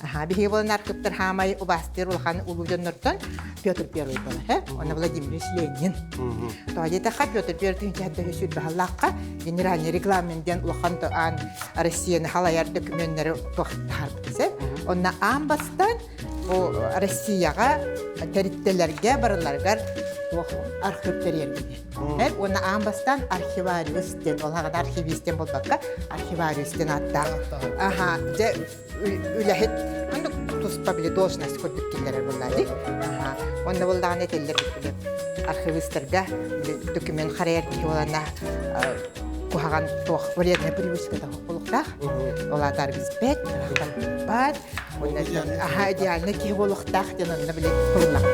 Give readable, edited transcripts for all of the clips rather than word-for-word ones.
Аха, биһиги буолан архыыптар хаамай убаастыыр улахан улуу дьоннортон Петр Первый буолар, Онно Владимир Ленин. Тоҕо диэтэххэ, Петр Первый 1900 генеральный регламент диэн улахан аан Россияны халайар докуменнары туохтаһарбыт. Онно аан бастаан бу Россияҕа тэрилтэлэргэ барыларыгар туох архыып тэрийэрбит. Уонна аан бастаан архивариус диэн, ол аҕата архивист диэн буолбакка, архивариус диэн ааттаах. Аха, дьэ үлэһит оннук туспа били должность курдук киллэрэр буоллаа дии. Онно буоллаҕына этэллэр били архивистарга документ харайар киһи буолана куһаҕан туох вредная привычка олохтоох. Ол аатар биспэт, бат, онно аха идеально киһи буолуохтаах диэн онно били куруллах.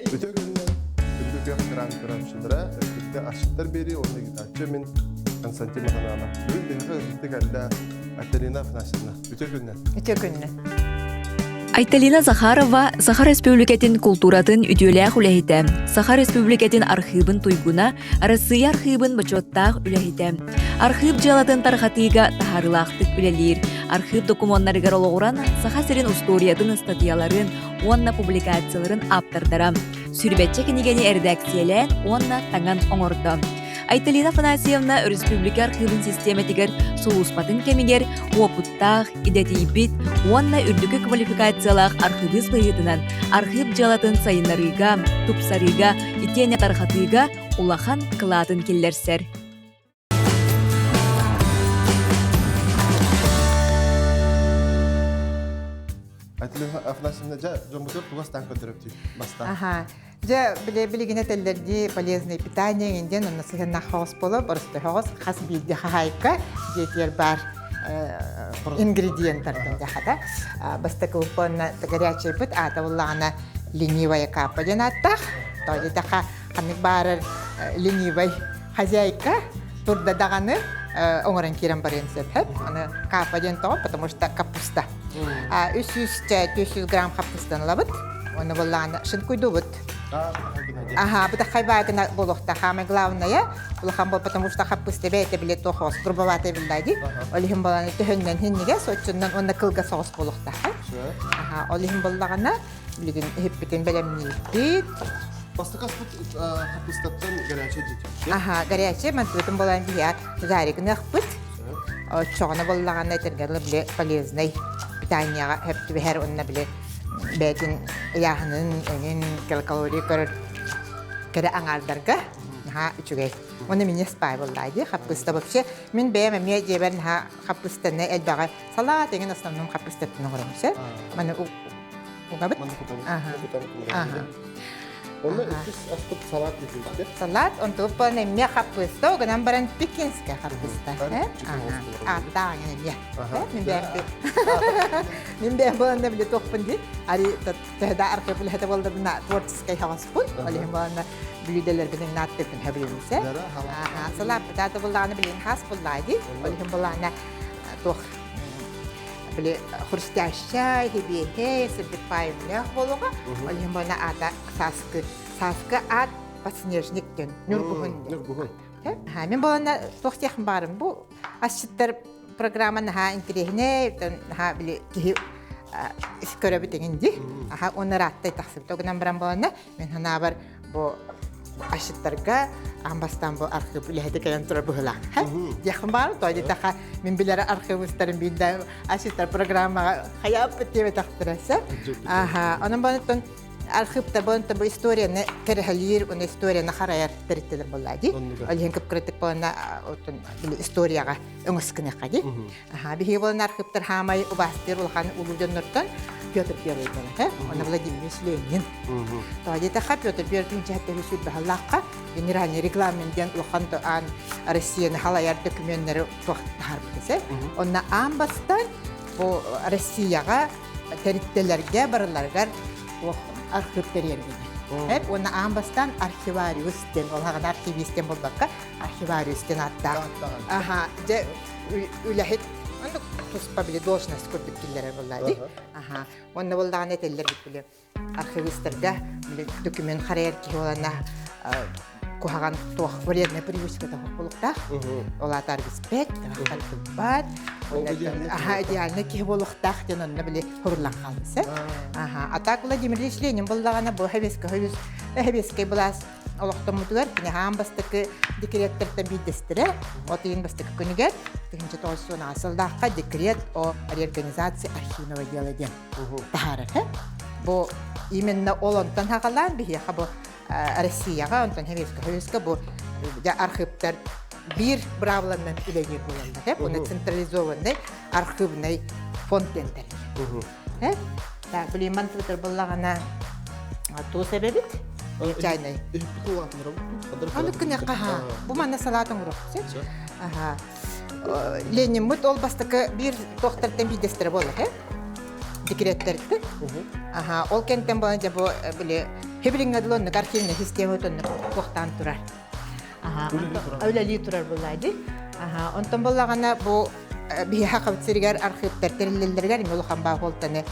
Үтө күннэн күндү күөх экран көрөөччүлэрэ, өттүккэ асчыттар биэрии уонна гитарчы мин Константин Махананов. Бүгүн биһиэхэ ыалдьытты кэллэ Айталина Афанасьевна. Үтө күннэн. Үтө күннэн. Айталина Захарова Саха Республикатын култууратын үтүөлээх үлэһитэ, Саха Республикатын архыыбын туйгуна, Арассыыйа архыыбын бочуоттаах үлэһитэ. Архыып дьыалатын тарҕатыыга таһаарыылаахтык үлэлиир. Архыып докумуоннарыгар олоҕуран Саха сирин устуоруйатын ыстатыйаларын уонна публикацияларын ааптардара. Сүүрбэччэ кинигэни эрэдээксийэлээн уонна таҥан оҥордо. Айталина Афанасьевна өрөспүүбүлүкэ архыыбын систиэмэтигэр сулууспатын кэмигэр уопуттаах, идэтийбит уонна үрдүкү квалификациялаах архыыбыыс быһыытынан архыып дьыалатын сайыннарыыга, тупсарыыга итиэннэ тарҕатыыга улахан кылаатын киллэрсэр. Айталина Афанасьевна, дьэ, дьоммутугар тугастаан көрдөрөптүй бастаан? Аха. Дьэ, били билигин этэллэрдии полезное питание диэн онно сыһыаннаах хоҕус буолар, боростуой хоҕус хас биирдии хаһаайка дьиэтигэр баар ингредиенттартан дьахата. Бастакы уонна горячайбыт аата буллаҕына ленивая капа диэн ааттаах. Тоҕо диэтэххэ ханнык баарар ленивай хозяйка турда даҕаны оҥорон киирэн барыан сөп. Аны капа диэн тоҕо, потому что капуста. 300 грамм хаппыстан ылабыт. Оны буллаҕына шинкуйдубут. Аха, бытаххай баагына буолуохта. Самое главное, улахан бол, потому что хаппыста бэйэтэ биле туох грубоватый биллайди. Ол иһин боланы төһөннөн хиннигэ, соччуннан уонна кылга соҕус буолуохтаах. Аха, ол иһин боллаҕына билигин иһиппитин бэлэмниирбит. Бастакы аспыт хаппыстаттан горячий дии. Аха, горячий мантыбытын болан биһиэт жаригыныахпыт. Оччоҕуна боллаҕына этэргэ биле полезный питанияҕа хөп түбэһэр уонна биле бэйэтин ыйааһынын, эҥин килокалория көрөр кэрэ аҥаардарга наһаа үчүгэй. Уонна мине спай буоллаа дии хаппыста вообще мин бэйэм эмиэ дьиэбэр наһаа хаппыстаны элбэҕи салаат эҥин основном хаппыстаттан оҥоробун сөп. Маны угабыт. Ага. Онно иккис аспыт салат дии Салат, онтугуппан эмиэ хаппыста, гынан баран пекинская хаппыста. Ааттаах эмиэ. Мин бэйэм Мин бэйэм буоланда били туохпун дии. Ари төһө да архив үлэһитэ буолларбына творческай хаҕаспын. Ол иһин буоланда бүлүүдэлэрбин нааттыппын хөбүлүмсэ. Салааппыт аата буллаҕына билин хас буллаа дии. Ол иһин буллаҕына туох били хрустящай, хибиэһэй, сырдык паайымнаах буолуоҕа. Ол иһин буолна аата сааскы сааскы аат подснежник диэн ньургуһун диэн. Ньургуһун. Мин буолана туох диэхин баарым бу асчыттар программа наһаа интэриэһинэй, наһаа били киһи көрөбүт эҥин дии. Аха уонна ырааттай тахсыбыт. Огынан баран буолана Мин санаабар бу асчыттарга аан бастаан бу архыып үлэһитэ кэлэн турар быһыылаах. Диэхпин баар, тоҕо диэтэххэ мин билэр архивистарым биирдэ асчыттар программаҕа хайааппыт диэбэтэхтэрэ сөп. Аха, онон бонуттан архыыптар бонуттан бу историяны кэрэһэлиир уонна историяны харайар тэрилтэлэр буоллаа дии. Ол иһин кып-кыратык буолна оттон историяҕа өҥөс гыныахха дии. Аха, биһиги буолан архыыптар хаамай убаастыыр улахан улуу дьоннортон Петр Первый буолар, уонна Владимир Ленин. Тоҕо диэтэххэ, Петр Первый дьиэттэ сүүрбэһаллаахха генеральный регламент диэн улахан аан Россияны халайар докуменнары туох таһаарбыта. Онно аан бастаан бу Россияҕа тэрилтэлэргэ барыларыгар туох архыып тэрийэрбит. Уонна аан бастаан архивариус диэн, ол хаҕана архивист диэн буолбакка, архивариус диэн ааттаах. Аха, дьэ. үлэһит оннук туспа били должность курдук киллэрэр буоллаа дии. Аха. Онно буоллаҕына этэллэр били архивистарга били документ харайар киһи буолана куһаҕан туох вредная привычката буолуохтаах. Ол аата аргыспэт, табахтан туппат. Аха, идеальный киһи буолуохтаах диэн онно били хуруллан хаалбыт. Аха. А так Владимир Ильич Ленин буоллаҕына бу Хэбиэскэ Хэбиэскэй былаас олохтоммутугар кини хаан бастакы декреттэртэн биирдэстэрэ от ыйын бастакы күнүгэр 1910 сыллаахха декрет о реорганизации архивного дела диэн таһаарар. Бу именно ол онтон хагалаан биһиэхэ бу Россияҕа, онтон Советскай Союзка бу архивтар биир быраабыланан үлэлиир буолаллар. Уонна централизованный архивный фонд диэн тэриллэр. Так, Блиман Твиттер буллаҕына туус эбэбит. Чайный. Аны күнэххэ ха. Бу манна салаат оҥоруох. Аха. Лениммит ол бастакы биир туохтартан биирдэстэрэ буолла, декреттэртэн. Аха, ол кэнтэн буолан дьэ бу били хибилиҥҥэ дылы оннук архивный система оннук туохтаан турар. Аха, үлэлии турар буолла дии. Аха, онтон буоллаҕына бу биһиэхэ Хабыт сиригэр архыыптар тэриллэллэригэр эмиэ улахан баа буолтаны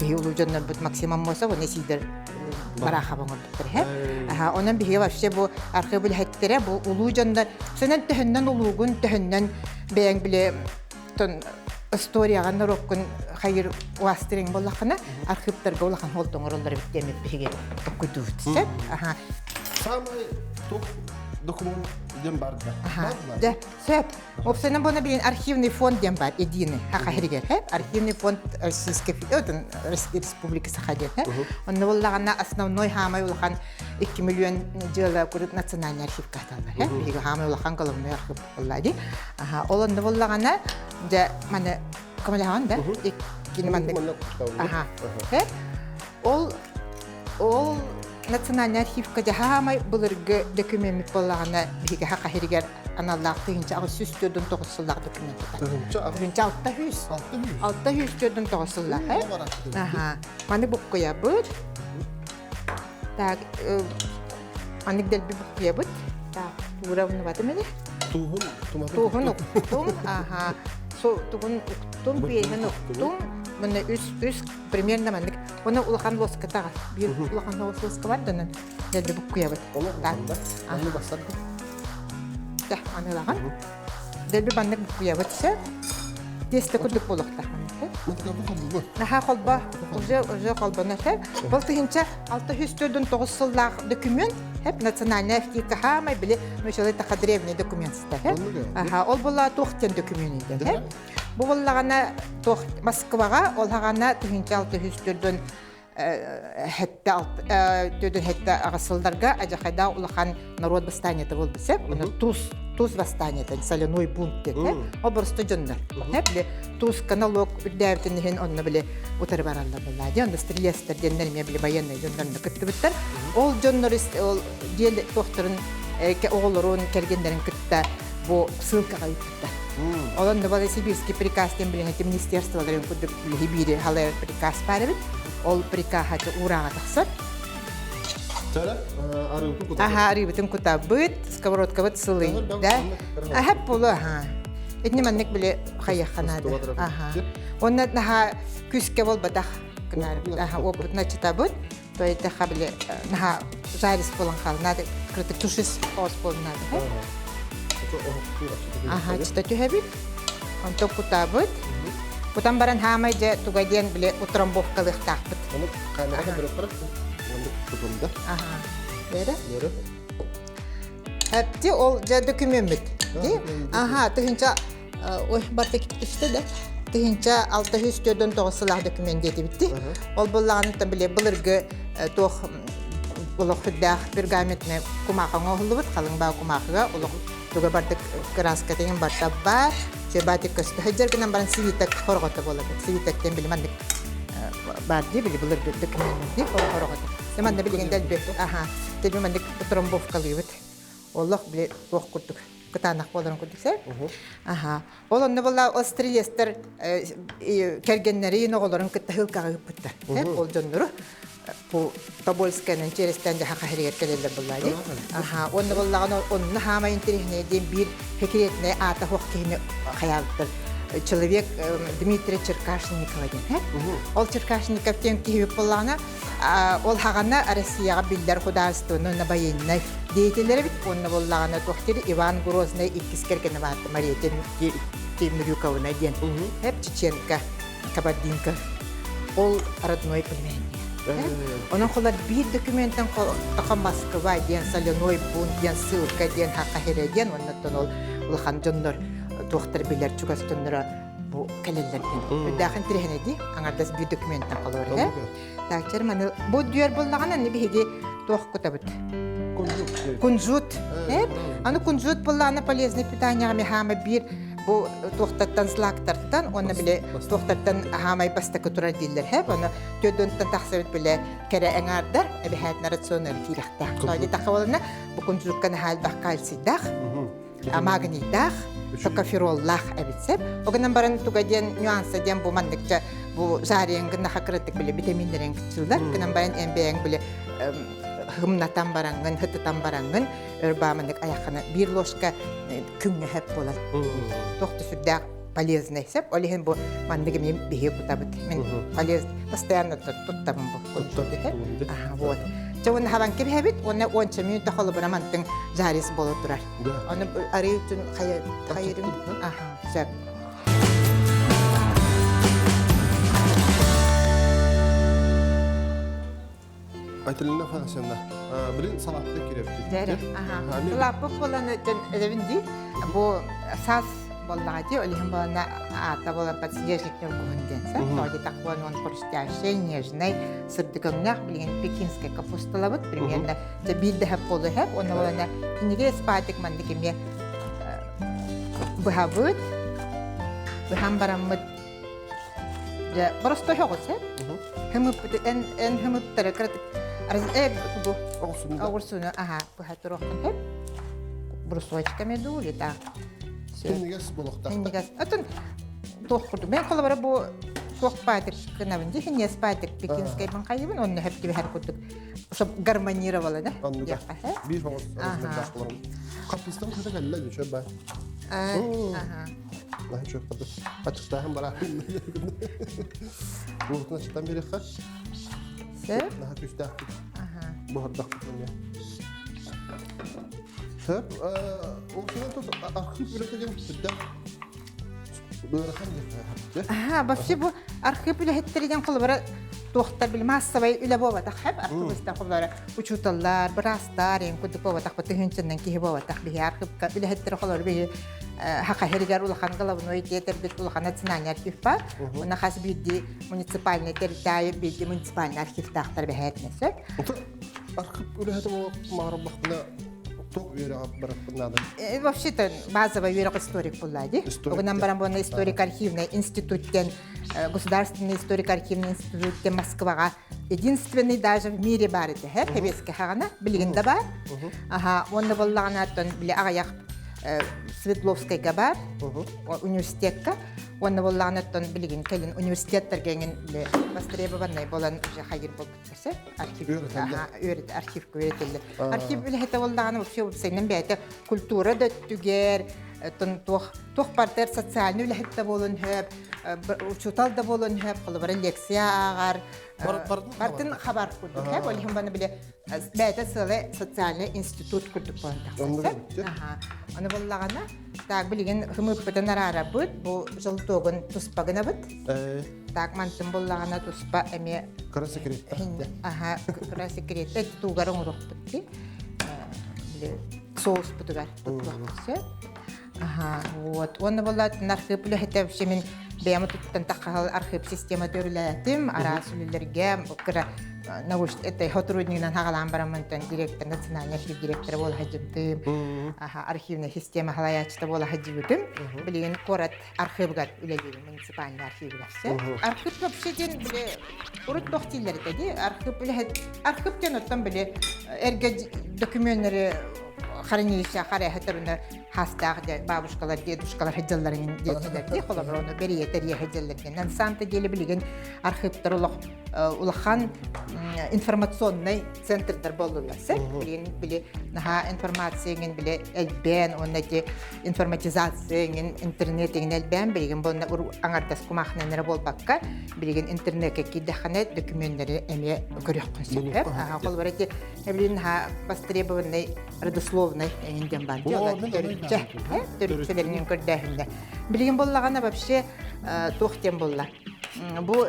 биһи улуу дьоннорбут Максим Аммосов уонна Сидор Барахов оҥорбуттар иһэ. Аха, онон биһиги вообще бу архыып үлэһиттэрэ бу улуу дьоннор сэнэн төһөннөн улуугун төһөннөн бэйэҥ били тон историяҕа норуоккун хайыр уастырыҥ буоллаххына архыыптарга улахан холт оҥороллор эбит диэммит биһиги токкуйдуубут сөп. Аха. Самый тук документ диэн бар да. Да, сөп. Уопсайынан буона билин архивный фонд диэн бар, единый, хаха хэригэр, архивный фонд Российской Республики Саха диэн. Онно буоллаҕына основной хаамай улахан 2 миллион дьыала курдук национальный архивка аталлар. Биһиги хаамай улахан головной архив буолла дии. Ол онно буоллаҕына дьэ маны көмөлөһөҕүн да иккини маннык аха ол ол национальный архивка дьэ хаамай былыргы докумеммит буоллаҕына биһиги хаха сиригэр аналлаах 1849 сыллаах документ 1600 649 сыллаах аха маны буккуйабыт так маннык дэлби буккуйабыт так туура умнубатым ини Туһун туматын туһун уктум аха тугун уктум пиэһин уктум мына үс үс примерно маннык уонна улахан лоскатаҕа биир улахан лоска бар донон дэлби буккуйабыт Аны бассар Да, аныылаҕын. Дэлби баннык буккуйабыт сөп. Тиэстэ курдук буолуохтаах. Наһаа холбо, уже уже холбоно сөп. Бұл тыһынча 649 сыллаах документ, хеп национальная архивка хаамай били нучалы таха древний документ сытар. Аха, ол була туох диэн документ диэн. Бу буллаҕына туох Москваҕа ол хаҕана 1604 хэттэ төдөн хэттэ аҕыс сылларга адьахайдаах улахан народ восстаниета буолбут сөп уну туз туз восстаниета соляной бунт диэн ол боросто дьоннор били тузка налог үрдээбитин иһин онно били утары бараллар буоллаа дии онно стрелецтэр диэннэр эмиэ били военный дьоннорно кыттыбыттар ол дьоннор ол диэл туохтарын оҕолорун кэргэннэрин кытта бу ссылкаҕа ыыппыттар Олон Новосибирский приказ диэн билин эти министерстволарын курдук биири халайар приказ баар эбит. Ол прикаһа уурааҕа тахсар. Аха, арыыбытын кутабыт, сковородкабыт сылыйда. Аха, болу, аха. Итини маннык били хайыахха наада. Аха. Онна наха күскэ болбатах аха, опытна чытабыт. То это били наха жарис болан хал надо кырытык тушис оос болун надо. Аха, чыта түһэбит. Онтон кутабыт. Кутан баран хаамай дьэ туга диэн били утрамбовкалыахтаахпыт. Оны камерага беріп барып, онды тутумда. Аха. Бері? Бері. Әпти ол дьэ докумеммит. Ди? Аха, тыһынча ой барта түстэ да. Тыһынча 649 сылаах документ диэтибитти. Ол буллаҕыныттан били былыргы туох олох үрдээх пергаментный кумаахаҥа оһуллубут халыҥ баа кумаахыга олох туга бардык краскатын барта баар чебатик көстө сылдьар гынан баран свиток хорҕото буолар свитоктен били маннык баар дии били былыргы документ дии хорҕото манна билигин дэлби аха дэлби маннык тромбовкалыыбыт олох били туох курдук кытаанах буоларын курдук сэр аха Ол онно буолла ол стрелецтэр кэргэннэрин, оҕолорун кытта һылкаҕа ыыппыттар. Ол дьоннору. Бу Тобольскайынан Черестэн дьаһа хаһырыгар кэлэллэр буллаа дии. Аха, уонна буллаҕына онно хаамай интэриэһинэй диэн биир секретнэй аата суох киһини хайаабыттар. Человек Дмитрий Черкашникова диэн. Ол Черкашников диэн киһи буллаҕына, ол хаҕана Россияҕа биллэр художественный уонна военный деятеллэр эбит. Уонна буллаҕына туох дири Иван Грозный иккис кэргэнэ баатты Мария Темрюковна диэн. Хеп Чеченка. Кабардинка. Ол родной племянник. Онон холар биир документан тоха Москва диэн соляной бунт диэн ссылка диэн хахахире диэн оннуттан ол улахан дьоннор туохтар билэр чугас дьонноро бу кэлэллэр диэн. Үрдээх интириэһинэй дии аҥардас биир документан холор э. Так чер маны бу дүөр буллаҕына аны биһиги туох кутабыт? Кунжут. Аны кунжут буллаҕына полезный питанияҕа мехама биир бу туохтаттан злактартан уонна бile туохтаттан хаамай бастакы турар дииллэр хэп ону төрдөнтөн тахсыбыт биле кэрэ эҥаардар эбэһээтин рационер киирэхтээх. Тоди тахабалына бу кунжутка наһаа кальцийдаах магнийдаах, токофероллаах эбит сеп. Огынан баран туга диэн нюанса диэн бу манныкча бу жариенгын наха кыратык биле витаминнерин кытсыылар. Гынан баран эн бэйэҥ биле хымнатан бараҥҥын, хытытан бараҥҥын өр бааманнык аяххана биир ложка күҥҥэ хэп буолар. Туох да сүрдээх полезный сеп. Ол иһин бу маннык эмиэ биһиги кутабыт. Мин полез постоянно туттабын бу. Аха, вот. Чэ уонна хабан кэбиһэбит, уонна уонча мүнүүтэ холобура мантыҥ жарис буола турар. Оны арыы үтүн хайырым. Аха, сөп. Айтылына Афанасьевна, билин салаатта кирэбит. Дәрі, аха. Салааппыт болан өтөн эдебин ди. Бу саас боллаҕа ди, ол иһин болана аата болан подснежник ньургуһун диэн сап. Тоди такуан он хрустящий, нежный, сырдык өҥнөөх билигин пекинская капусталабыт примерно дьэ биир да хэп болу хэп. Онно болана кинигэ спатик маннык эмиэ быһабыт. Быһан бараммыт Дьэ, боростой оҕус, э? Хымыппыт, эн, эн хымыттары кыратык э, бу оҕурсуну, аха, быһа туруоххун сөп. Брусочками дуу или так? Хиннигас болохтаах. Хиннигас. Атын туох курдук. Мен холобура бу туох паатыр гынабын дии, хиннигас паатыр пекинскайбын хайыбын, онно хөп түбэһэр курдук. Чтоб гармонировала, да? Оннуга. Биир хоҥос Хаппыстан кыта кэллэ, дьүчэ ба. Аха. Наһаа үчүгэй Аччыктааһын бараа. Уутун аччыктан биэриэххэ. Сөп. Наһаа күүстээхпит. Аха. Буһардахпыт эмиэ. Сөп. Уутунан тус архив үлэтэ диэн сүрдээх ыарахан диэххэ. Аха, вообще бу архив үлэһиттэринэн холобура туохтар били маассабай үлэ буолбатах хэп архивистан холобура учууталлар, быраастар, эҥ курдук буолбатах бу тыһыынчаннан киһи буолбатах биһи архивка үлэһиттэрэ холобура биһи Саха сиригэр улахан головной театрбыт улахан национальный архив бар. Уна хас биирдии муниципальный территория биирдии муниципальный архивтаахтар бэһээтинэ сөп. Архив үлэһитэ маарбахпына туох үөрэҕэ барахпын наада? Вообще-то базовый үөрэх историк булла ди. Угунан баран буонна историк архивный институттен государственный историк архивный институттен Москваға единственный даже в мире бар этэ Хэбиэскэ хаҕана билигин да бар. Аха, уонна боллаҕына оттон били аҕыйах Свердловскайга бар университетка уонна буоллаҕына оттон билигин кэлин университеттарга эҥин востребованный буолан уже хайыр буолбуттар архив архивка үөрэтэллэр архив үлэһитэ буоллаҕына вообще уопсайынан бэйэтэ культура да өттүгэр оттон туох туох бартыгар социальный үлэһит да буолун сөп учуутал да буолун сөп холобура лекция ааҕар бартын хабар курдук ол иһин баны бile бэйэтэ сыала социальный институт курдук буолан тахсар. Аны буоллаҕына, так билигин хымыыппытын араарабыт, бу желтогун туспа гынабыт. Так мантын буоллаҕына туспа эмиэ кыра секреттэ. Аха, кыра секреттэ туугар оҥоруохпут дии. Соуспутугар туттуохпут сөп. Аха, вот. Уонна буоллаатын архыып үлэһитэ вообще мин бэйэм туттан таххаһал архыып система төрүлээтим, араас үлэлэргэ кыра науч это сотруднигынан хагалаан бараммынтан директор национальный архив директора буола сылдьыбытым. Аха, архивная система халаячыта буола сылдьыбытым. Билигин куорат архивыгар үлэлиибин, муниципальный архивыгар. Архив вообще диэн били урут туох дииллэр этэ дии. Архив үлэһит архив диэн оттон били эргэ докуменнары. хранилище харыһытырына хастаах бабушкалар, дедушкалар сылдьалларын диэчилэр дии холобур ону бэрийэтэр сылдьаллар диэн. На самом деле билигин архивтар олох улахан информационный центрдар буоллулар сеп. Билигин били наһаа информацияңын били элбээн уонна ити информатизацияңын интернетиңин элбээн билигин буонна аҥардас кумаахынан эрэ буолбакка билигин интернетке киирдэххинэ докуменнары эмиэ көрүөххүн сөп. Холобур ити билигин наһаа востребованный родословный эҥин диэн баар төрүччэ төрүччэлэринэн көрдөөһүннэ. Билигин буоллаҕына вообще туох диэн буолла? Бу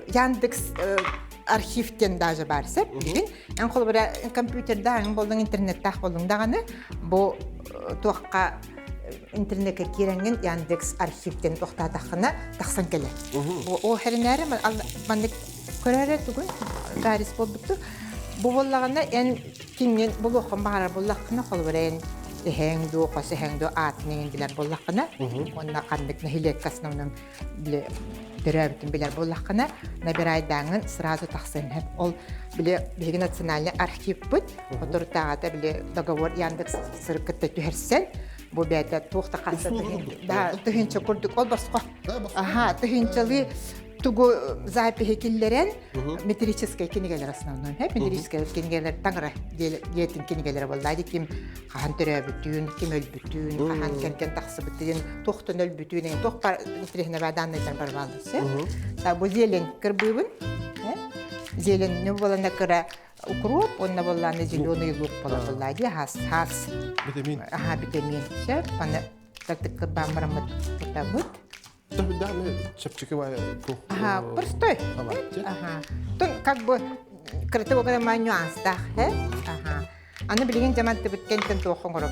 Яндекс архив диэн даже баар сөп билигин. Эн холобура компьютердаах боллуҥ интернеттаах боллуҥ даҕаны бу туохха интернетке киирэҥҥин Яндекс архивтен тохтаатаххына тахсан кэлэр. Бу о хэринээри маннык көрөөрө тугун Гарис буолбутту. Бу буоллаҕына эн кимҥин булуоххун баҕарар буоллаххына холобура эн эһэҥ дуу, хос эһэҥ дуу аатын эҥин билэр буоллаххына уонна ханнык нэһилиэккэ основном били төрөөбүтүн билэр буоллаххына набирайдааҥҥын сразу тахсан иһэр. Ол били биһиги национальный архивпыт соторутааҕыта били договор Яндекс сырыккытта түһэрсэн бу бэйэтэ туох да хасса тыһыынча курдук ол босхо аха тыһыынчалыы тугу запиһи киллэрэн метрическэй кинигэлэр основной метрическэй кинигэлэр таҥара диэтин кинигэлэрэ буолла ким хаһан төрөөбүтүн ким өлбүтүн хаһан кэргэн тахсыбытын туохтан өлбүтүн туох интеллигенция данныйдар барбааллар та бу зелень кырбыыбын зелень буолана кыра укроп уонна буоллааны зеленый лук буола буолла дии хас хас витамин аха витамин сөп аны тартык кырбаан бараммыт кутабыт чэпчэки баайа туох аха простой аха тон как бы кыраты угана нюанстаах э аха Аны билигин дьамантыбыт кэнтэн туох оҥороб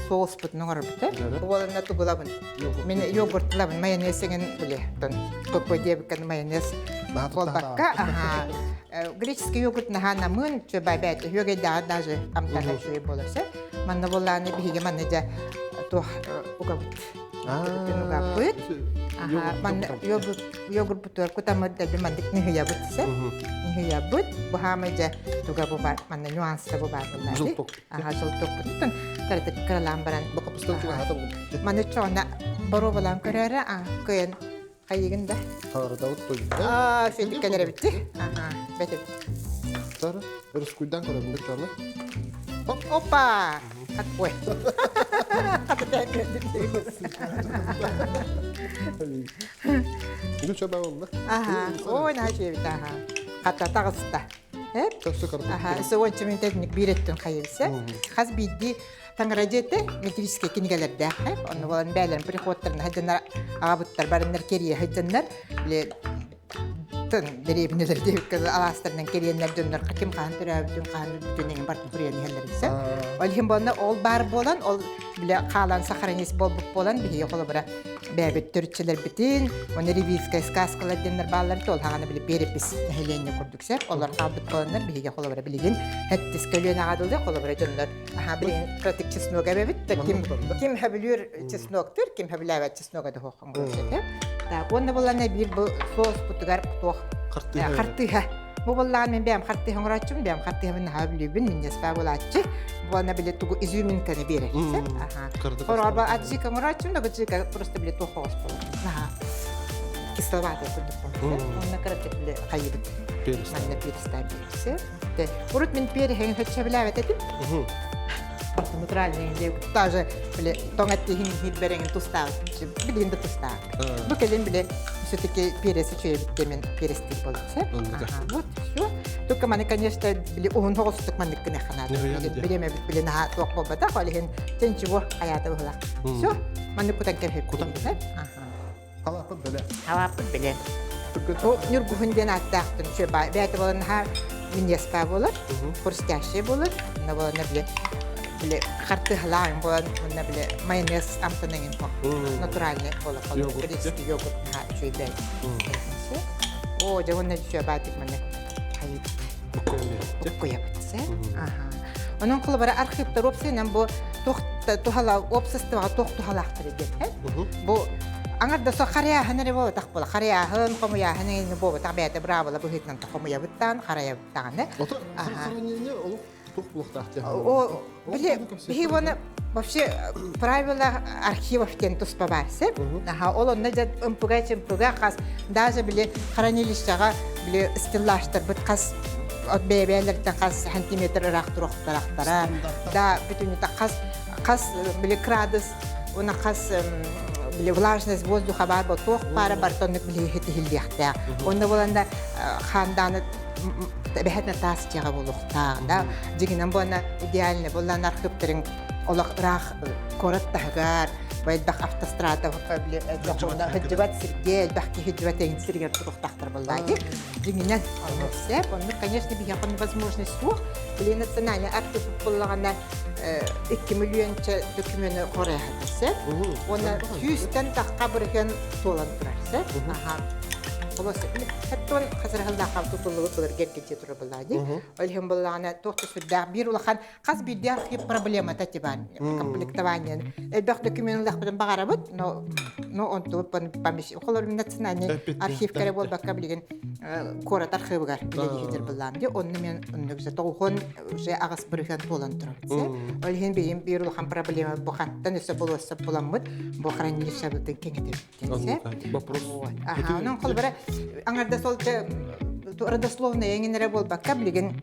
соуспутун оҥоробут э уоланна тугулабын мин йогуртлабын майонез эҥин били тон коппо диэбиккэн майонез буолбакка аха греческий йогурт наһаа намыын чөбэбээт үһүөгэйдээҕи даже амтана үчүгэй буолар сөп манна буоллааны биһиги манна дьэ туох угабыт угаппыт манна йогурт йогуртбутугар кутаммыт дэлби маннык ныһыйабыт сөп ныһыйабыт бу хаамай дьэ туга бу бар манна нюанста бу бар буолла Желток. Аха желтокпутун кыратык кыралаан баран Бу капустан чугаһата булбут. Маны чоҕуна боруобалаан көрөөрө а кыйын хайыгын да Хаҕырдабыт тойбут. Аа сүйдүк кэлэр эбитти. Аха бэтим. Тары, өрүскүйдэн көрөбүн чоҕуна. Опа! Ой. Үгүс чөбө болла. Аха. Ой, наһаа үчүгэй аха. Хата таҕыста. Эп. Аха, өссө уонча мүнүүтэ биир өттүн хайылса. Хас биирдии таҥара дьиэтэ метрическэй кинигэлэрдээх. Онно буолан бээлэрин приходтарын сылдьаннар аҕабыттар барыннар кэрийэ сылдьаннар били тын дэриэбинэлэр диэбиккэ алаастарынан кэриэннэр дьоннор ким хаһан төрөөбүтүн хаһан өлбүтүн эҥин бартын суруйан иһэллэр исэ. Ол иһин буолна ол баар буолан ол биле хаалан сохранить буолбут буолан биһиги холобура бэйэбит төрүтчүлэрбитин уонна ревизская сказкалар диэннэр бааллар ол хаҕана били перепись нэһилиэнньэ курдук сөп олор хаалбыт буоланнар биһиги холобура билигин хэттис көлүөнэҕэ дылы холобура дьоннор аха билигин кыратык чеснок эбэбит ким ким хөбүлүүр чесноктур ким хөбүлээбэт чеснога да хохон так уонна буоллана биир бу соуспутугар туох хартыыһа Бу буоллаҕын мин бэйэм хартыыһа оҥорооччум, бэйэм хартыыһабын наһаа бүлүүбүн, минньэспээ буолааччы. Буолна били тугу изюминканы биэрэр. Аха. Хороорбо аджика оҥорооччум, да аджика просто били туох оҕус буолар. Наһаа кисловатый курдук буолар. Онно кыратык били хайыбыт. Манна перестаем биэрсе. Урут мин переһин хөччөбүлээбэт этим. Просто натуральный тоже били тоҥ эттиһин иһит тустаабыт. Билигин да тустаабыт. Бу кэлин били все-таки перец үчүгэйбит мен перестик болсэ. Вот все. Только маны, конечно, били уһун хоҕустук маннык гына ханаат. Билеме били наһаа туох буолбатах, ол иһин ченчего хаята быһылах. Все. Маннык кутан кэбиһэп. Кутан. Халааппыт бэлэ. Халааппыт бэлэ. О, Ньургуһун диэн ааттаахтын үчүгэй бэйэтэ буолан наһаа минньиэспээ буолар, хрустящий буолар. Онно буолан били били хартыһалаан буолан уонна били майонез амтан эҥин натуральный буолар греческий йогурт наһаа үчүгэй О, дьэ уонна үчүгэй баатик маны хайыбыт. Буккуйабыт. Аха. Онон холобура архивтар уопсайынан бу туох туһала уопсастыбаҕа туох туһалаахтар диэн. Бу аҥардас харыйааһын эрэ буолбатах буола. Харыйааһын, хомуйааһын эҥин буолбатах бэйэтэ быраабыла быһыытынан хомуйабыттаан, харайабыттаҕына. Ото хранение олох. Туох булуохтаах диэн. О, били биһи уонна вообще правила архивов диэн туспа баар сеп. Аха, ол онно дьэ ымпыга-чымпыга хас даже били хранилищеҕа били стеллажтарбыт хас от бэйэ-бэйэлэриттэн хас сантиметр ыраах туруохтарахтара. Да, бүтүннүтэ хас хас били крадус уна хас били влажность воздуха баар бо туох баара барыта оннук били иһиллиэхтээх. Онно буоланда хаандааны эбэһэтинэ таас дьиэҕэ буолуохтаах да дьиҥинэн буолна идеально буоллаан архыыптарын олох ыраах куорат таһыгар элбэх автострада сылдьыбат сиргэ элбэх киһи сылдьыбат эҥин сиригэр туруохтаахтар буоллаа дии дьиҥинэн оннук сөп оннук конечно биһиэхэ возможность суох били национальный архив буоллаҕына 2 миллионча докумены хорайхата сөп уонна сүүстэн тахха бырыһыан туолан турар сөп аха Оттон хасырахыллаахха тутуллубут былыргы эргиччи турар буоллаҕа дии. Ол иһин буоллаҕына туох да сүрдээх биир улахан хас биирдии архив проблемата тибан комплектование. Элбэх документ ылыахпытын баҕарабыт, но но онтубут холор национальный архив кэрэ буолбакка билигин куорат архивыгар үлэлиһитер буллаам ди. Онну мен оннук уже тоҕуһун уже аҕыс бырыһыан туолан турар. Ол иһин бэйим биир улахан проблема бу хаттан өссө болуоссап буламмыт бу хранилищебытын кэҥэтебит. Вопрос. Аха, онон холобура аҥардас ол родословная эҥин эрэ буолбакка билигин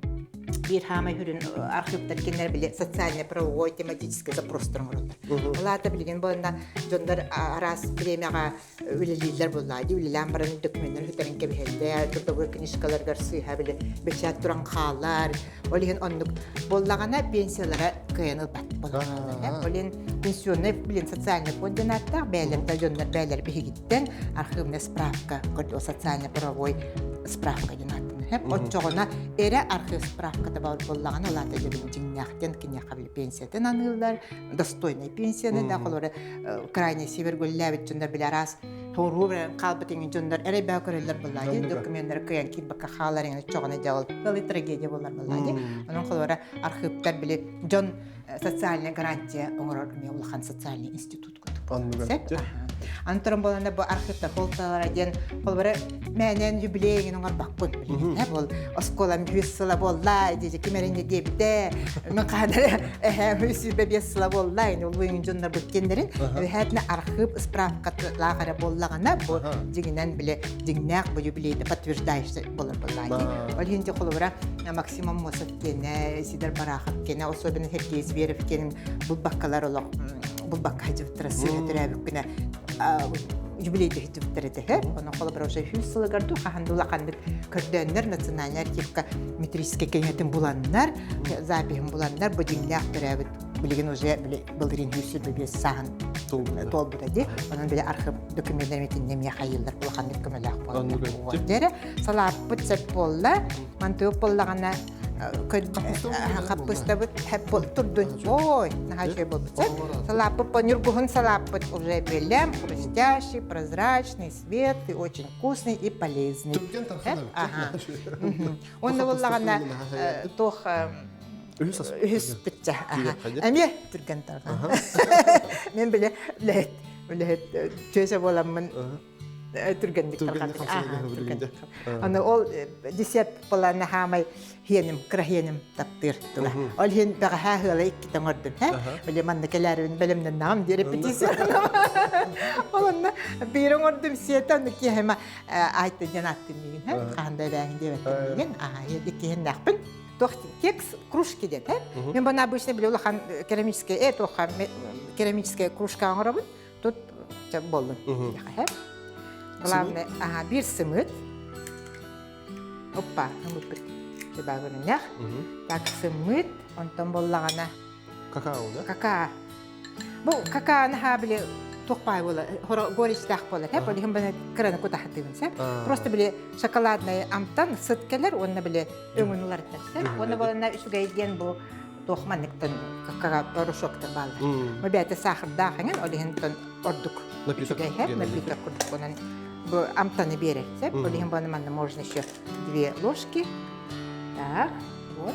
биир хаамай хүрүн архивтар кинилэр били социальный правовой тематический запростар оҥороллор. Ол аата билигин буолна дьоннор араас бириэмэҕэ үлэлииллэр буоллаа дии үлэлээн баран докуменнар сүтэрин кэбиһэллэр трудовой книжкаларыгар сыыһа били бэчээт туран хаалар ол иһин оннук буоллаҕына пенсиялара кыайан ылбат буоллаҕына ол иһин пенсионный блин социальный фонд диэн ааттаах бэйэлэртэн дьоннор бэйэлэр биһигиттэн архивная справка социально-правовой справка диэн ааттанар оччоҕуна эрэ архив справката буоллаҕына ол аата дьэ дьиҥнээхтэн киниэхэ били пенсиятын аныыллар достойный пенсияны да холоро крайний север гүллээбит дьоннор били араас туоруу хаалбыт иҥин дьоннор эрэй баа көрөллөр буоллаа дии докуменнары кыайан киирбэккэ хаалар иҥин оччоҕуна дьэ ол ыалы трагедия буолар буоллаа дии онон холобура архыыптар били дьон социальная гарантия оҥорор эмиэ улахан социальный институт курдук. Оннугар. Аны туран буолана бу архивтар холталара диэн холбара мээнэн юбилей эҥин оҥорбоккун билигин бол оскуолам 100 сыла буолла дии ким эрэ диэбитэ мен хаһан эрэ эһээм 125 сыла буолла ини улуу иҥин дьоннор бүттеннерин эбэһээтинэ архив справкалаах эрэ буоллаҕына бу дьиҥинэн биле дьиҥнээх бу юбилейды подтверждающий болар буоллаа ол иһин холобура Максим Аммосов киэнэ, Сидор Барахов киэнэ, особенно Сергей Зверев киэнин булбаккалар олох булбакка сылдьыбыттара сыыһа төрөөбүккүнэ юбилейды сылдьыбыттар этэ. Онон холобура уже 100 сылыгар ду хаһан да улаханнык көрдөөннөр национальный архивка метрическэй кэҥэтин буланнар, запиһын буланнар бу дьиҥнээх төрөөбүт билигин уже былырыын 125 сааһын туолбута дии. Онон били архив документтарын итиннэ эмиэ хайыыллар улаханнык көмөлөөх буолла. Дьэрэ салааппыт сөп буолла. Мантыып буоллаҕына хаппыстабыт турдун. Ой, наһаа үчүгэй буолбут. Салааппыт ньургуһун салааппыт уже белем, хрустящий, прозрачный, светлый, очень вкусный и полезный. Ага. Онно буоллаҕына туох үһүс пиччэ. Эмиэ түргэн тарҕан. Мен биле үлэһит үлэһит чүөсэ буоламмын түргэнник тарҕатык. Аны ол десерт буолан хаамай хиэним кыра хиэним таптыыр тула. Ол иһин бэҕэһээ ыала иккитэ оҥордум. Били манна кэлээрибин бэлэмнэннэҕим диир репетиция. Ол онно биир оҥордум сиэтэ онно киэһэмэ айты диэн аттым миигин хаһан да эбээҥин диэбэттим миигин иккиһиннээхпин туох кекс кружки диэтэ. Мен бана обычно били улахан керамическая туохха керамическая кружка оҥоробун. Тут боллун. Главное, ага, биир сымыт. Оппа, ымыппыт. Чебагырыннях. Так, сымыт, онтон боллаҕана. Какао, да? Какао. Бу какаоны ха били туохпай буола, горечтаах буолар, хэ, ол иһин бана кыраны кутахатыыбын сэ. Просто били шоколадный амтан сыт кэлэр, уонна били өҥүн уларытар сэ. Уонна болана үчүгэй диэн бу туох манныктан какао порошоктар бааллар. Бу бэйэтэ саахардаах эҥин, ол иһин ордук үчүгэй һэ, напиток курдук онон бу амтаны биэрэр сеп. Ол иһин буону манна можно еще две ложки. Так, вот.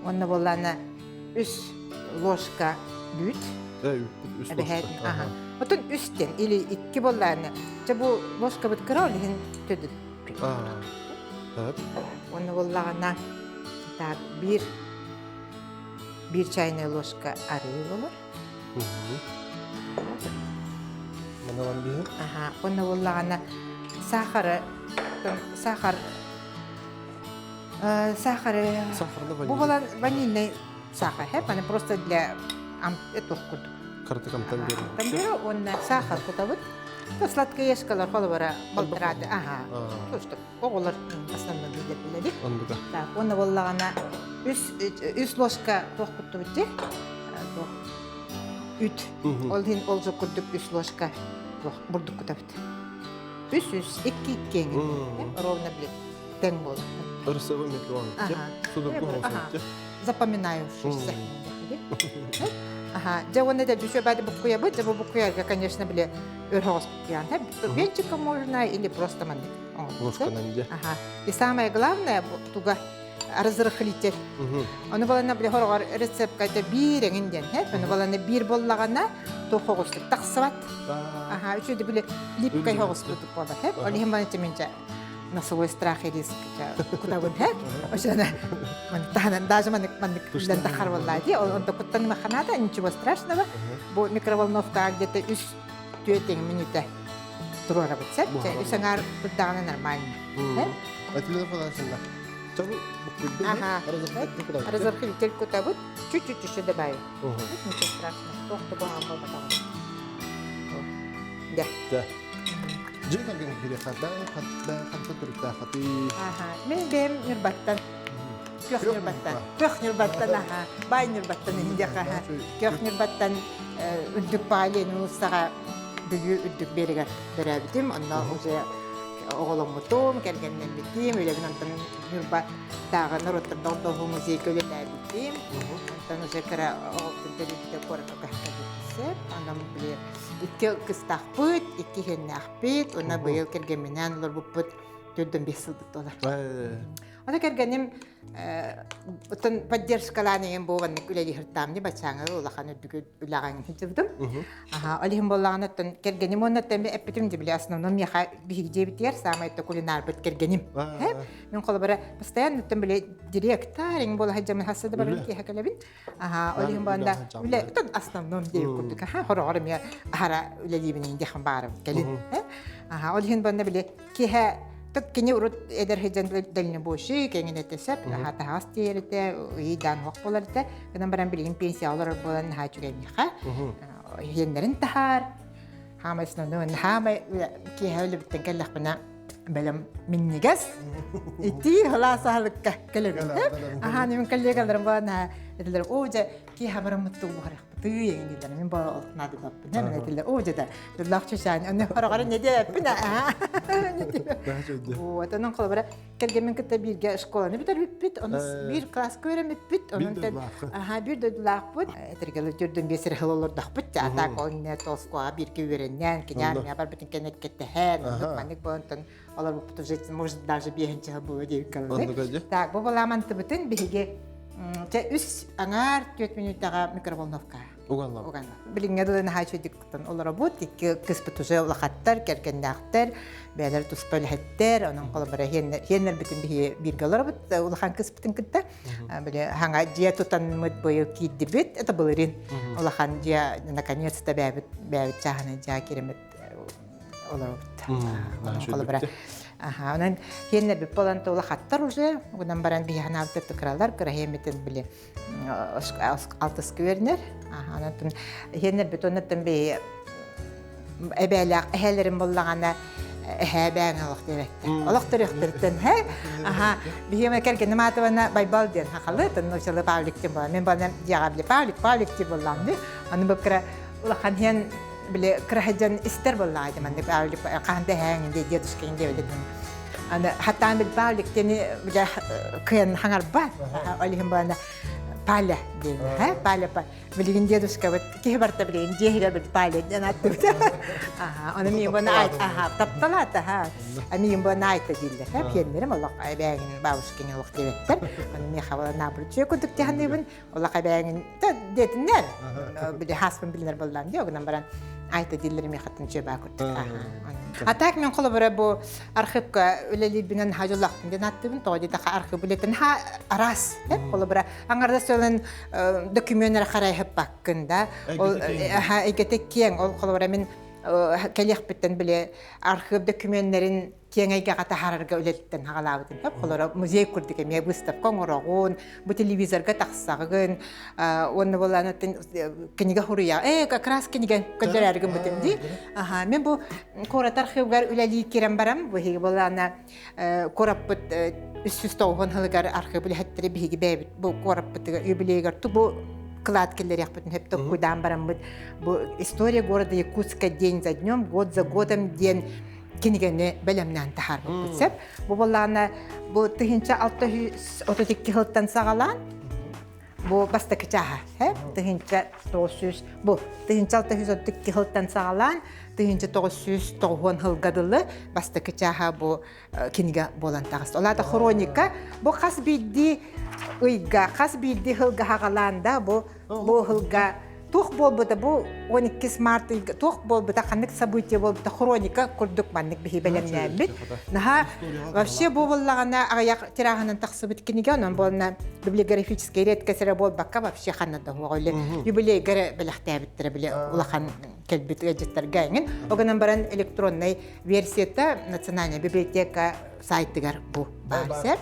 Онно буоллаана үс ложка үүт. Үс ложка. Ага. Отон үстен или икки буоллаана. Чэ бу ложкабыт кыра ол иһин төдүт. Так. Онно буоллаҕына так биир. Биир чайная ложка арыы болор. Манан биһи. Аха, онно буоллаҕына сахары сахар сахары Сахарны бу буолан ванильный сахар, хэп, аны просто для туох курдук. Кырдык амтан берер. Амтан берер, уонна сахар кутабыт. Сладкоежкалар холобура балтараады. Аха. То, что оҕолор основной билэр билэбит. Оннуга. Так, уонна буоллаҕына үс үс ложка туох куттубут дии? Туох үт. Ол иһин ол курдук үс ложка туох бурдук кутабыт. Үс үс икки икки эҥин. Ровно билет тэҥ буолар. Ырсыбы метлон. Судургу Ага. Запоминаю. Ага. Дьэ уонна да дүшө бады буккуябыт, дьэ бу буккуярга, конечно, бile өр хоҕус буккуян. Венчиком можно или просто маннык. Ложканан дьэ. Ага. И самое главное, туга разрыхлитель. Ону балана бile хороҕор рецептка это биир эҥин диэн, Ону балана биир боллаҕана то хоҕустук тахсыбат. Ага, үчүгэй бile липкай хоҕуспут буолар, Ол иһин баны тиминчэ на свой страх и риск кутабын хэ ошоно таһынан даже маннык маннык үлэн тахар буоллаа дии онто куттан ханаата ничего страшного бу микроволновкаҕа где-то үс түөрт мүнүүтэ туруорабыт сөп үс аҥаар турдаҕына нормально разрыхлитель кутабыт чуть-чуть еще добавим ничего страшного туох да куһаҕан буолбатаҕа да Дьиэ кэргэн киһи хантан хантан төрүттээххитий? Аха, мин бэйэм Ньурбаттан. Күөх Ньурбаттан. Күөх Ньурбаттан, аха. Баай Ньурбаттан иһиндиэхэ, аха. Күөх Ньурбаттан үрдүк баай Ленин уулуссаҕа Бүлүү үрдүк биэригэр төрөөбүтүм. Онно уже оҕоломмутум, кэргэннэммитим, үлэбин онтон Ньурбатааҕы норуоттар доҕордоһуу музейга үлэлээбитим. Онтон уже кыра оҕолорбун төрүүбүтэ куоракка көһөрбүппүт. Онон били Икки кыстаахпыт, икки иһиэннээхпит, уонна быйыл кэргэмминээн олорбуппут 45 сылбыт туолар. Ону кэргэним оттон поддержкалаан иһин бу маннык үлэлиһиртаамни бачааҥы улахан үрдүк үлэҕэ сылдьыбытым. Аха, ол иһин буоллаҕына оттон кэргэним уонна оттон эппитим дии били основном миэхэ биһиги дьиэбитигэр саамай кулинарбыт кэргэним. Мин холобура постоянно оттон били директор иҥ буола сылдьаммын хасса да баран киэһэ кэлэбин. Аха, ол иһин буоланда үлэ тон основном диэбит курдук аха хороҕор эмиэ аһара үлэлиибин диэхин баарым кэлин. Аха, ол иһин буоланда били киэһэ тот кини урут эдэр сылдьан дальнобойщик эҥин этэ сөп, аха таһаҕас тиэйэр этэ, ыйдаан уох буолар этэ. Гынан баран билигин пенсия олорор буолан наһаа үчүгэй миэхэ. Иһиэннэрин таһаар, хаамай основной хаамай киэһэ үлэбиттэн кэллэхпинэ бэлэм минньигэс итии халаас аһылыкка кэлэбин аһаа мин коллегаларым баана этилэр оо дьэ киэһэ бараммыт буһарахпытыы эҥин мин бу наадалаппын мен этилэр оо дьэ да дыллаах чучаан онно хороҕор не диэппин аа вот онон холобура кэргэммин кытта бииргэ школаны бүтэрбиппит ону биир класска үөрэммиппит онон аха биир дойдулаахпыт этэргэлэ төрдөн биэс эрэ сыл олордохпут а так ол иннэ тоскуаҕа бииргэ үөрэннээн кинээр миа барбытын кэннэ кэтэһэн оннук маннык буолан олорбуппут уже может даже биэһинчэ сыл буолуо диэбиккэ так бу балаамантыбытын биһиги чэ үс аҥаар түөрт мүнүүтэҕэ микроволновка Уганлар. Уганлар. Билиҥҥэ дылы наһаа үчүгдүк олоробут. Икки кыспыт уже улахаттар, кэргэннээхтэр, бэйэлэр туспа үлэһиттэр. Онон холобура хиэннэрбитин биһи бииргэ олоробут улахан кыспытын кытта. Били хаҥа дьиэ тутанмыт быйыл киирдибит. Это былырын улахан дьиэ наконец-то бэйэбит бэйэбит чааһынай дьиэ киириммит олоробут. Холобура Аха, онон хиэннэрбит буолан улахаттар уже, угунан баран биһи ханаабыт кыралар, кыра хиэммитин били алтыска үөрэнэр. Онон иһиэннэрбит оннуттан бэйи эбээлээх эһээлэрим буллаҕына эһээ бээҥ олох диэбэттэр. Олох төрүөхтэртэн һэ. Аха биһиэм кэргэним аатыбана Байбал диэн хахалы, тоннучалы Павлик диэн буолан. Мин буолан дьиэҕэ били Павлик, Павлик диэн буоллаҕым дии. Аны бу кыра улахан иһэн били кыра сылдьан истэр буоллаҕа дии маннык Павлик хаһан да эһээҥ диэ дедушкаҥ диэбит Аны хаттаан бил Павлик диэни бile кыйан хаҥарбат. Ол иһин буолана Паля диэн, ха? Паля билигин дедушкабыт киһи барта билигин дьиэһигэр бит Паля диэн аттыбыт. Аха, оны миин буона айт, аха, тапталаата, ха. Миин буона айта дииллэр, ха, пиэннэрим олох эбээгин бабушкин олох диэбэттэр. Оны миэхэ була наоборот курдук тиһаныыбын, олох эбээгин диэтиннэр. Били хааспын билинэр боллаан дии, огынан баран. Айта дииллэр миэхэттэн чөбаа курдук. А так мен холобура бу архивка үлэлиирбинэн хажыллахпын диэн аттыбын тоҕо диэтэххэ архив үлэтин ха араас холобура аҥарда сылын документ харайһыппаккын да ол эйгэтэ киэҥ ол холобура мин кэлиэхпиттэн били архив документнэрин киэҥ эйгэҕэ таһаарарга үлэлиттэн хаҕалаабытым. Холоро музей курдук эмиэ выставка оҥороҕун, бу телевизорга тахсаҕын, уонна буолаан кинигэ хуруйа, э как раз кинигэ көрдөрөөрү гыммытым дии. Аха, мен бу куорат архивгар үлэлии кирэн барам, бу биһиги буолаана куораппыт 390 сылыгар архив үлэһиттэрэ биһиги бэйэбит бу куораппытыгар юбилейгар бу кылаат киллэриэхпитин сөп токкуйдаан бараммыт бу история города Якутска день за днем, год за годом диэн кинигэни бэлэмнээн таһаарбыппыт сөп. Бу буоллаҕына бу 1632 сылтан саҕалаан бу бастакы чааһа 1900 бу 1632 сылтан саҕалаан 1990 сылга дылы бастакы чааһа бу кинигэ буолан таҕыста. Ол аата хроника бу хас биирдии ыйга, хас биирдии сылга хаҕалаан да бу бу сылга туох буолбута бу 12 март ыйга туох буолбута ханнык событие буолбута хроника курдук маннык биһи бэлэмнээммит наһаа вообще бу буоллаҕына аҕыйах тираһынан тахсыбыт кинигэ онон буолна библиографическай редкость эрэ буолбакка вообще ханна да суох или юбилейга эрэ бэлэхтээбиттэрэ били улахан кэлбит ыалдьыттарга эҥин ол гынан баран электроннай версията национальная библиотека сайтыгар бу баар сэр.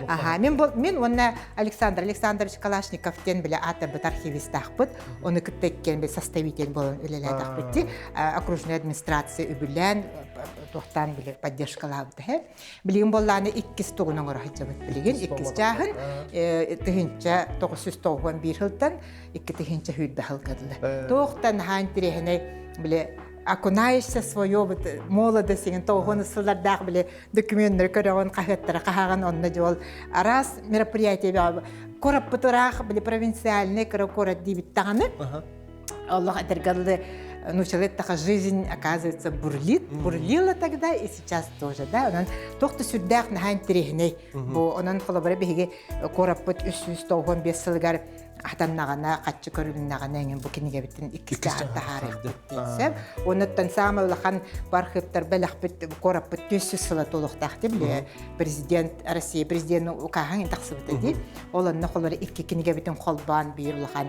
Аха, мен бу мен уонна Александр Александрович Калашников диэн биле аатырбыт архивистаахпыт. Ону кытта иккиэн бил составитель болон үлэлээтэхпит ди. Окружной администрация үбүлээн туохтаан биле поддержкалаабыта хэ. Билигин боллааны иккис тугун оҥоро сылдьабыт билигин иккис чааһын 1991 сылтан 2020 сылга дылы. Туохтан наһаа интириэһинэй биле окунаешься свое вот молодость деген тоҕуһун сыллардаах били документтары көрөҕүн хаһыаттары хаһаҕын онно дьол араас мероприятие куораппыт ыраах били провинциальный кыра куорат диибит даҕаны Аллах этэргэ ну человек така жизнь оказывается бурлит бурлила тогда и сейчас тоже да онон туох да сүрдээх наһаа интэриэһинэй бу онон холобура биһиги куораппыт 395 сылыгар хатаннаҕына, хаччы көрүлүннэҕинэ эҥин бу кинигэбитин иккис таһаарыахпыт диэн сөп. Онуттан саамай улахан бу архыыптар бэлэхпит куораппыт 400 сыла туолуохтаах дии били президент Россия президенин укааһын тахсыбыта дии. Ол онно холор икки кинигэбитин холбоон биир улахан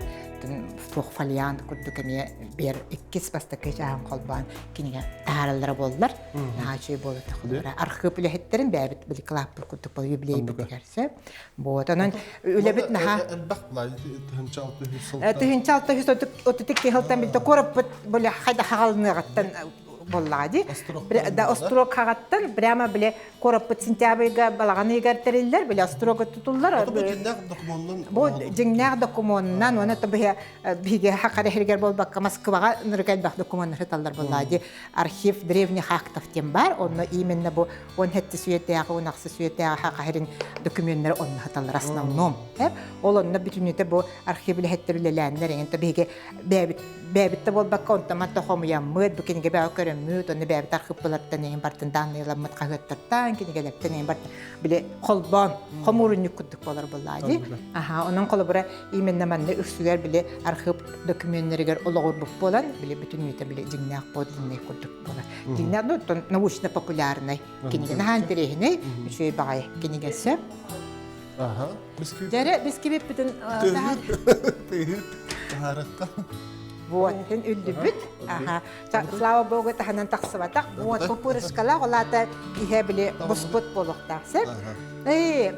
туох фолиант курдук эмиэ биир иккис бастакы чааһын холбоон кинигэ таһаараллара буоллар. Наһаа үчүгэй буолуо холобура архыып үлэһиттэрин бэйэбит били кылааппыт курдук бол юбилейбитигэр сөп. Вот онон үлэбит наһаа элбэх былай 1600 сылтан 1632 сылтан билте куораппыт били хайда хагалыныаҕыттан буоллаҕа дии. Да острог хаҕаттан прямо биле куораппыт сентябрьга балаҕан ыйыгар тэриллэр биле острога тутуллар. Бу дьиҥнээх докумуонунан Бу дьиҥнээх докумуонунан уонна биһиги хахара иһигэр буолбакка Москваҕа нырык элбэх докумуоннар сыталлар буоллаҕа дии. Архив древних актов диэн бар. Онно именно бу он хетти сүйэтээҕи, он ахсы сүйэтээҕи хахаһирин документтары онно сыталлар основном. Ол онно бүтүнүтэ бу архив үлэһиттэр үлэлээннэр эҥин биһиги бэйэбит бэйэбит да буолбакка онтон манта хомуйаммыт, бу кинигэ бэҕэ көрөммүт, онно бэйэбит архыыппалартан эҥин бартын даанныйаламмыт хаһыаттартан, кинигэлэртэн эҥин бартын били холбоон хомуурунньук курдук буолар буоллаа дии. Аха, онон холобура именно манна үксүгэр били архыып докуменнарыгар олоҕурбут буолан, били бүтүннүүтэ били дьиҥнээх подлинный курдук буолар. Дьиҥнээх, ну, научно-популярный кинигэ. Наһаа интэриэһинэй, үчүгэй баҕайы кинигэсэ. Аха. Бисквит. Дьэрэ бисквиппитин Тыһы. Таһаарыкка. Вот, һин үллүбүт. Аха. Слава Богу, таһынан тахсыбатах. Вот, пупырышкалаах, ол аата иһэ били буспут буолуохтаах. Сөп? Ээ,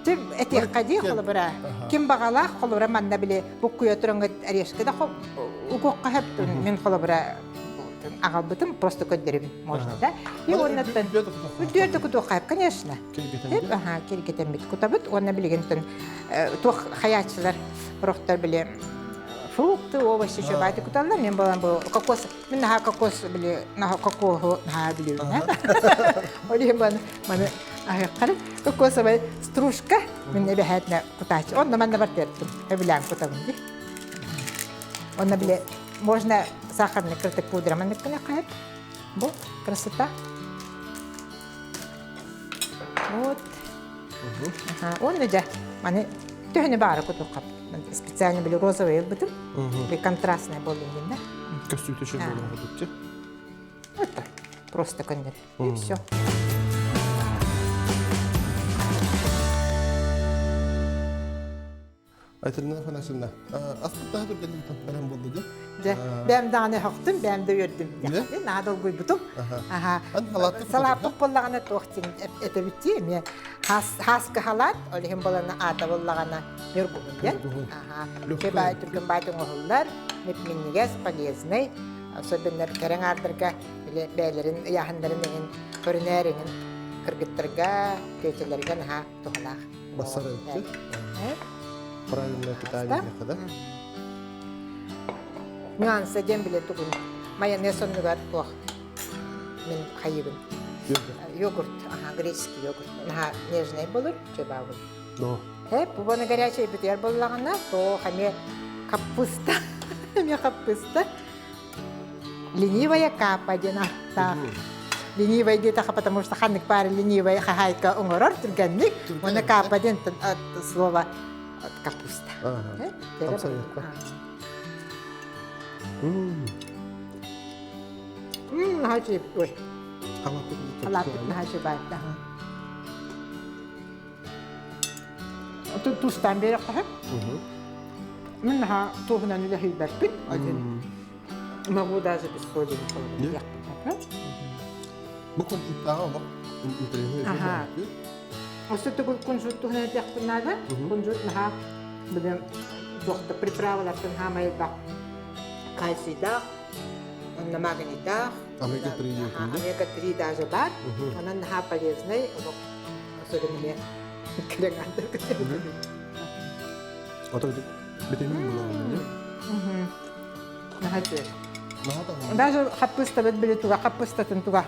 Тим этиэххэ дии холобура. Ким баҕалаах холобура манна били буккуйа тураҥҥыт орешка да угуохха сөп. Мин холобура аҕалбытым просто көрдөрөбүн можно да. И уоннаттан үрдүөр да кутуохха конечно. Аха киргетеммит кутабыт уонна билигин туох хаячылар рохтор били фрукты, овощи еще баайты куталлар. Мен балан бу кокос Мин наһаа кокос били наһаа кокоһу наһаа билиэбин. Ол иһин маны аһыаххары кокосовай стружка мин эбэһээтинэ кутааччы. Онно манна бартыаттым. Өбүлээн кутабын дии. Онно били можно сахарный кыртык пудра маннык гына хаһып. Бу красота. Вот. Онно дьэ маны төһөнү баара кутуохха специально били розовый ылбытым. Контрастный боллун диэн да. Көстүүтэ шөй буолан курдук. Вот так. Просто көннөр. И все. Айтылына Афанасьевна, астыктаһа түргэнник бэлэм буолла дии. Дьэ, бэм даҕаны хохтум, бэм да үөрдүм. Наһаа долгуйбутум. Аха. Салааппыт буоллаҕына туох диэн этэбит дии эмиэ хааска халаат, ол иһин буолана аата буоллаҕына ньургуһун диэн. Аха. Баай түргэн баай оҥоһуллар, минньигэс, полезный. Особенно кэрэҥ аардырга бэйэлэрин ыйааһыннарын иһин көрүнээр иһин кыргыттарга, тетяларга наһаа туһалаах. Бассар эбит. Правильное питание да? Нюанса диэн билэ тугун. Майонез оннугар туох мин хайыбын. Йогурт, ага, греческий йогурт. Наһаа нежный болur, чебабын. Но. Хеп, бу баны горячий бүтэр боллаҕына, то хаме капуста. Эме капуста. Ленивая капа диэн ааттаах. Ленивая диэтэхэ, потому что ханнык баары ленивая хаһаайка оҥорор түргэнник. Уонна капа диэн слово капуста. Наһаа ой. Халааппыт наһаа үчүгэй. Тустаан биэрэххэ Мин наһаа туоһунан үлэһийбэппин. Один могу даже без соли. Бу кунжуттааҕы олох интэриэһинэй. Аха. Өссө төгүл кунжут туһунан этиэхпин наада. Кунжут наһаа билим туохта приправалартан хаамай элбэх кальцийдаах, онно магнийдаах, Омега-3 омега-3 даже бар. Онон наһаа полезный, олох особенно Ото витамин буолар. Наһаа Даже хаппыстабыт били туга хаппыстатын туга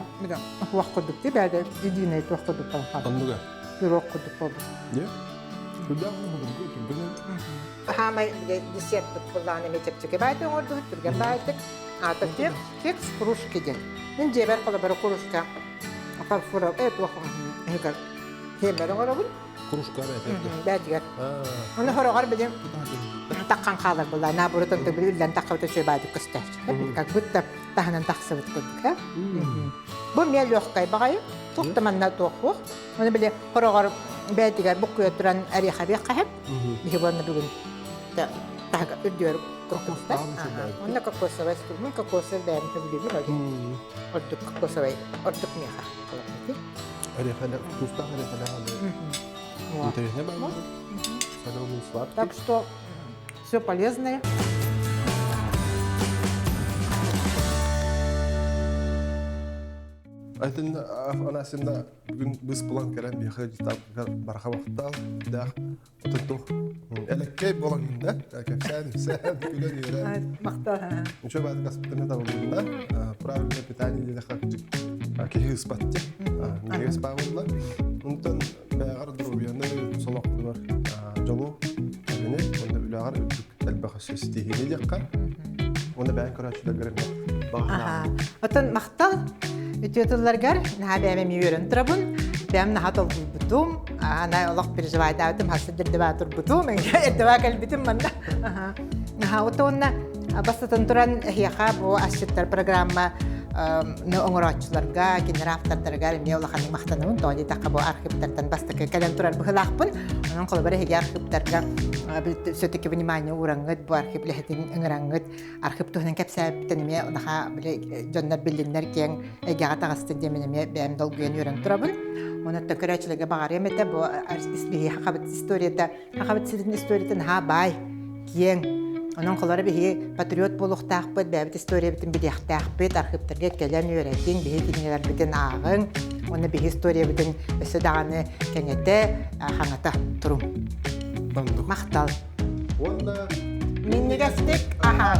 туох курдук ти бэдэ единый туох курдук там Оннуга. Пирог курдук болбут. Не? Куда Хаамай десерт буллааны эме чэпчэки баайты оҥордубут, түргэн баайтык. Аата кекс кружки диэн. Мин дьиэбэр холобура кружка фарфора туох иһигэр хиэмэр оҥоробун. Кружка бээтигэр. Оны хороҕор билим таххан хаалар була. Наоборот, онто били үллэн таххабыта үчүгэй баайдык көстөөччү. Как будто таһынан тахсыбыт курдук. Бу эмиэ легкай баҕайы. Туох да манна туох суох. Оны били хороҕор бээтигэр буккуйа туран эриэхэбиэх хаһып. Биһи буонна бүгүн таһыга үрдүөр кокостай. Онно кокосовай мин кокосовай бэйэм сөбүлүүбүн. Ордук кокосовай ордук миэхэ. Тустаах Интересно было. Соленый, сладкий. Так что все полезное. Айтын Афанасьевна бүгүн быс булан кэлэн биэхэ барха вахтал даах отуттух элеккей болан да кэпсээн сээн күлэн үөрэн Махтал. Үчүгэй баатык аспытына табылынна. Правильное питание диэхэ киһи ыспатты. Минньигэс баабылла. Онтон бэйэҕэр доруобуйаны солохтунар дьолу эбини уонна үлэҕэр үрдүк элбэх өссө ситиһиини диэххэ. Уонна бэйэҥ көрөөччүлэргэр эмиэ баҕа Оттон махтал үтүө тылларгар наһаа бэйэм эмиэ үөрэн турабын. Бэйэм наһаа толкуйбутум, ана олох переживайдаабытым, хасса дирдебаа турбутум, эрдебаа кэлбитим манна. Аха, уонна бастатан туран эһиэхэ бу асчыттар программа оҥорооччуларга, кинилэр автордарыгар эмиэ улаханнык махтанабын. Тоҕо диэтэххэ бу архивтартан бастакы кэлэн турар быһыылаахпын. Онон холобур эһиги архивтарга все-таки внимание уураҥҥыт, бу архив үлэһитин ыҥыраҥҥыт, архив туһунан кэпсээбиттэн эмиэ наһаа били дьоннор биллиннэр киэҥ эйгэҕэ таҕыстын диэмин эмиэ бэйэм долгуйан үөрэн турабын. Онон көрөөччүлэргэ баҕарыам этэ бу биһи хахабыт историята Хахабыт сирин историятын наһаа баай, киэҥ. Онон холоро биһиги патриот буолуохтаахпыт, бэйэбит историябытын билиэхтээхпит, архивтарга кэлэн үөрэтиҥ, биһи кинигэлэрбитин ааҕыҥ, уонна биһи историябытын өссө даҕаны кэҥэтэ, хаҥата туруҥ. Махтал. Уонна Минньигэстик аһаан.